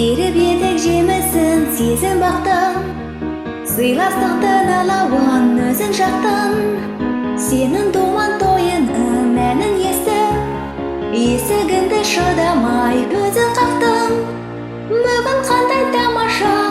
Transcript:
Теріп едік жемісін сезім бақтың, сыйластықтың алауын өзің жақтың. Сенің думан тойының әнін естіп, есігіңді шыдамай өзің қақтым. Бүгін қандай тамаша.